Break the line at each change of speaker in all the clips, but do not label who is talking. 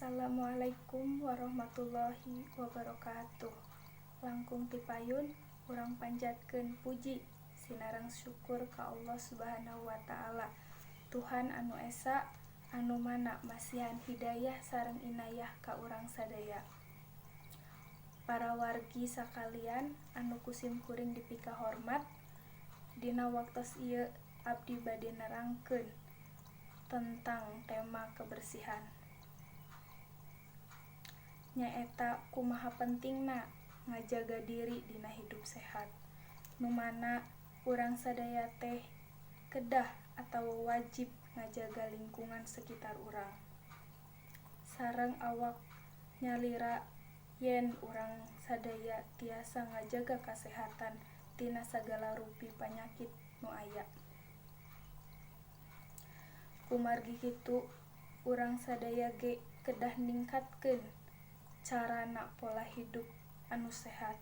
Assalamualaikum warahmatullahi wabarakatuh. Langkung ti payun urang panjatkeun puji sinareng syukur ka Allah Subhanahu wa taala, Tuhan anu Esa, anu mana masihan hidayah sareng inayah ka urang sadaya. Para wargi sakalian anu ku simkuring dipikahormat, dina waktos ieu abdi bade nerangkeun tentang tema kebersihan. Nyaeta kumaha pentingna ngajaga diri dina hidup sehat, nu mana urang sadaya teh kedah atawa wajib ngajaga lingkungan sekitar urang sareng awak nyalira yen urang sadaya tiasa ngajaga kasehatan tina sagala rupi panyakit nu aya. Kumargi kitu, urang sadaya ge kedah ningkatkeun carana pola hidup anu sehat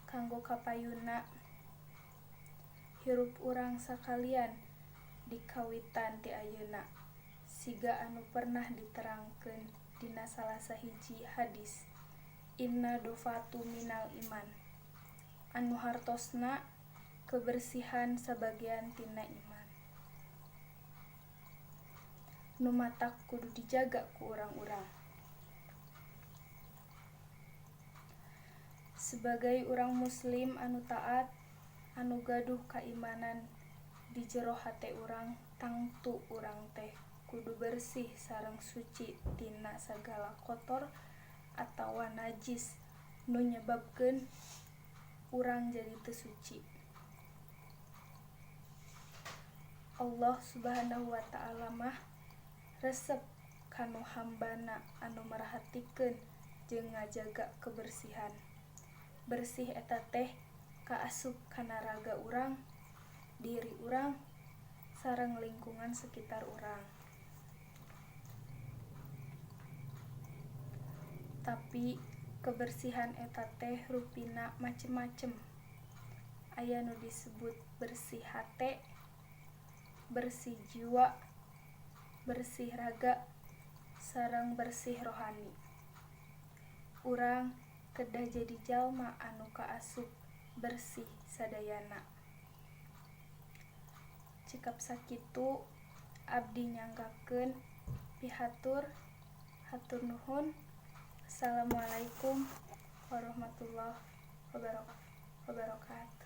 kanggo kapayunna hirup urang sakalian dikawitan ti ayeuna, siga anu pernah diterangkeun dina salah sahiji hadis, "Inna dofatu minal iman", anu hartosna kebersihan sabagean tina iman nu matak kudu dijaga ku urang-urang. Sebagai urang muslim anu taat, anu gaduh kaimanan di jero hate urang, tangtu urang teh kudu bersih sareng suci tina sagala kotor atawa najis nu nyebabkeun urang jadi teu suci. Allah Subhanahu wa taala mah resep kanu hambana anu merhatikeun jeung ngajaga kebersihan. Bersih eta teh kaasup kana raga urang, diri urang, sareng lingkungan sekitar urang. Tapi kebersihan eta teh rupina macem-macem. Aya nu disebut bersih hate, bersih jiwa, bersih raga, sareng bersih rohani. Urang kedah jadi jalma anu kaasup bersih sadayana. Cekap sakitu abdi nyanggakeun pihatur, hatur nuhun. Assalamualaikum warahmatullahi wabarakatuh.